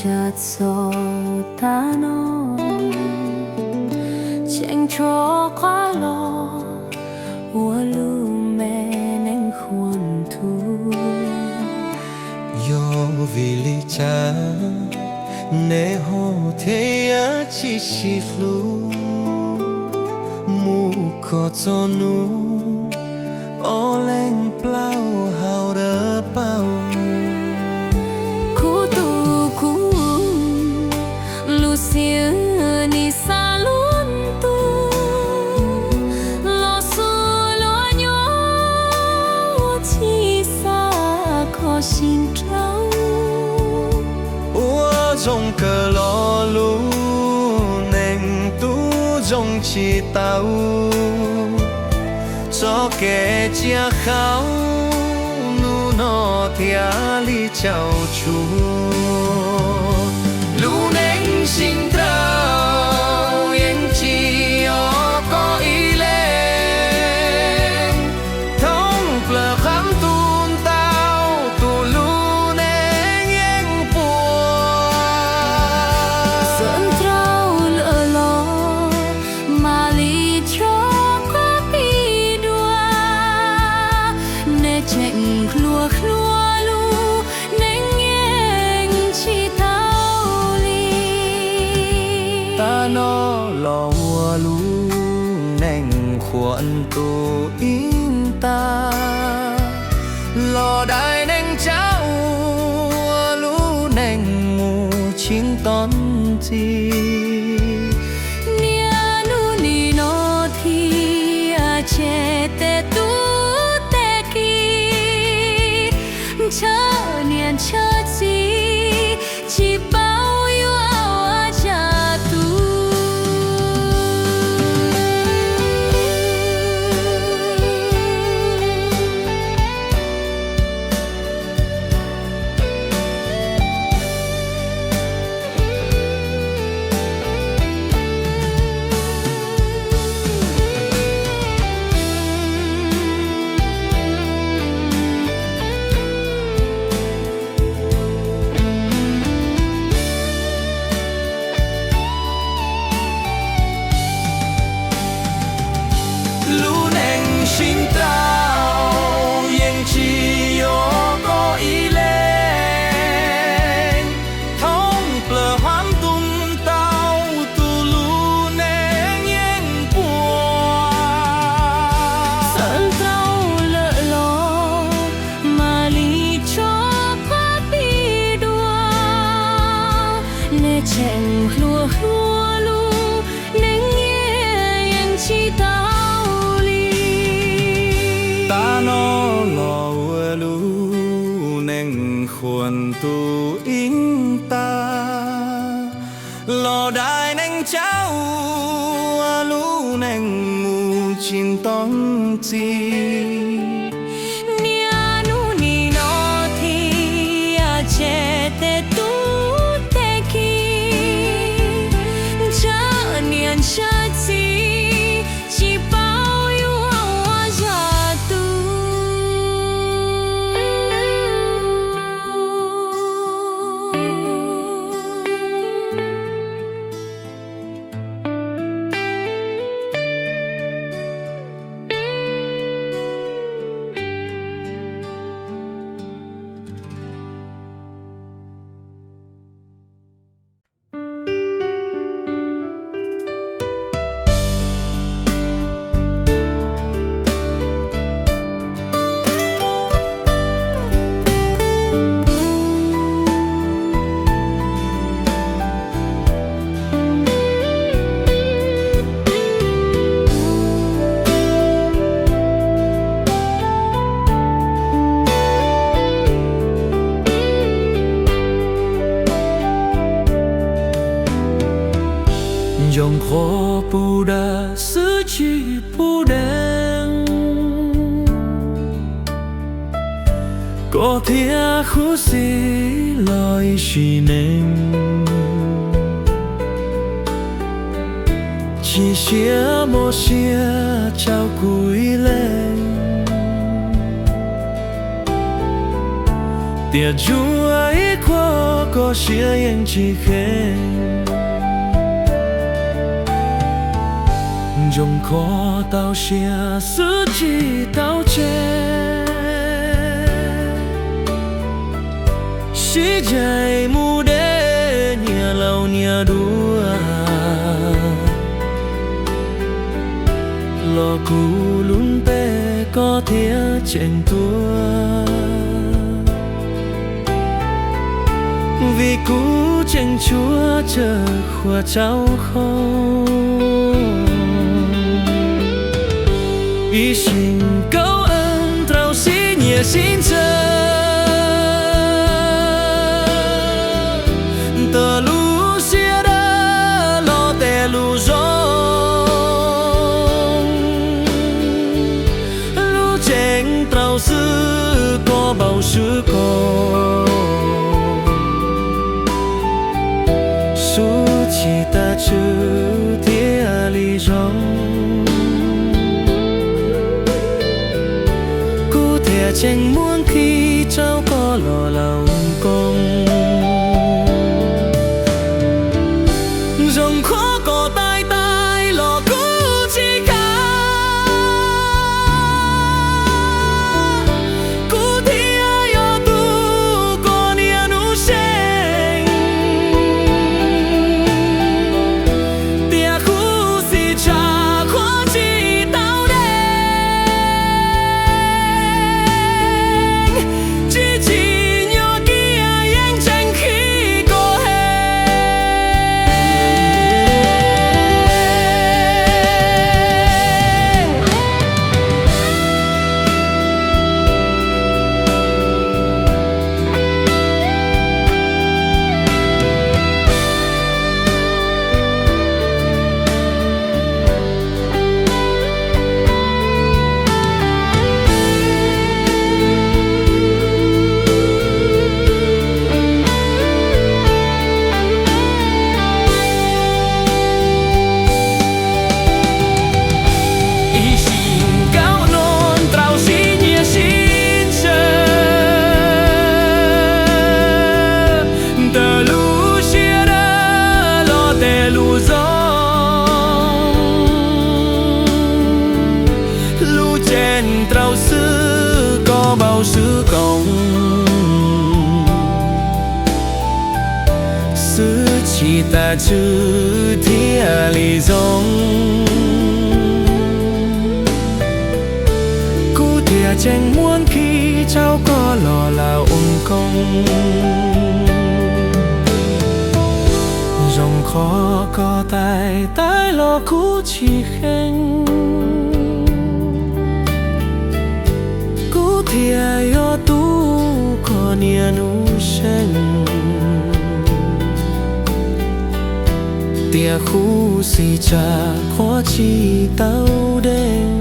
Yog txog tag no tseem tshuav qab los ua lub me neej qhuas ntuj. Yog vim li cas nej ho thiaj tsis sib hlub, mus kom txog hnub ob leeg plaub hau dawb paug? Kuv tus kub, lub xim nis xa luag ntuj, los xuas luag nyob ua txhij xa kho sib nrauj. Ua zoo kawg los lub neej tub zoo tsis tau, txoj kev cia khau hnub no thiaj li caum tsuag. Lub neej sib nrauj yeej tsis yog koj ib leeg, thoob plaws qab ntuj ntau tus lub neej yeej puas. Txawm nrauj lawm los mam li rov qab pib dua, nej tseem hluas hluas lub neej yeej tsis tau li. Tag no los ua lub neej qhuas ntuj ib ntag, los dai neeg tsa ua lub neej mus tsis nto ntxiv. Niaj hnub nim no thiaj tseg tej tub tej ki, ntshaw niam ntshaw txiv tsis paub yuav ua zaj twg. Lub neej sib nrauj yeej tsis yog koj ib leeg, thoob plaws qab ntuj ntau tus lub neej yeej puas. Txawm nrauj lawm los mam li rov qab pib dua, nej tseem hluas hluas lub neej yeej tsis tau li. Tag no los ua lub neej qhuas ntuj ib ntag, los dai neeg tsa ua lub neej mus tsis nto ntxiv. Niaj hnub nim no thiaj tseg tej tub tej ki, ntshaw niam ntshaw txiv tsis paub yuav ua zaj twg. Zoo qhov pub dag xwb tsis pub deev, koj thiaj khuv xim los ib sim neej. Tsis siab muaj siab tso kuv ib leeg, tiam ntsuab ib qho koj siab yeej tsis kheev. Zoo kho tau siab xwb tsis tau tseg, sib ncaim mus deb nyias laus nyias duav, los kuv lub npe koj thiaj tseem tuag, vim kuv tseem tshuav tsawg qhuas tsaub hau. Ib sim kaum ees rau sib nyiam sib ntseeg, ntawm lub siab dawb los tes lus zoo, lub tseem rau xwb koj npau swv koom. Xub tsis tas tswv thiaj li zoo, kuv thiaj tseem muab nqhis rau koj los laus koom. Zoo kho koj tais tais los kuv tsis kam, kuv thiaj yuav tu koj niaj hnub seej, tiam huv xim tshaj qhuav tsis tau deev, tsis tsim nyog kiag yeej tseem nqhis koj heev. Ib sim kaum no rau sib nyiam sib ntseeg, ntawm lub siab dawb los tes lus zoo, lub tseem rau xwb koj npau swv koom. Xwb tsis tas tswv thiaj li zoo, kuv thiaj tseem muab nqhis rau koj los laus koom. Zoo kho koj tais tais los kuv tsis kheev, kuv thiaj yuav tu koj niaj hnub seej, tiam huv xim tshaj qhuav tsis tau deev.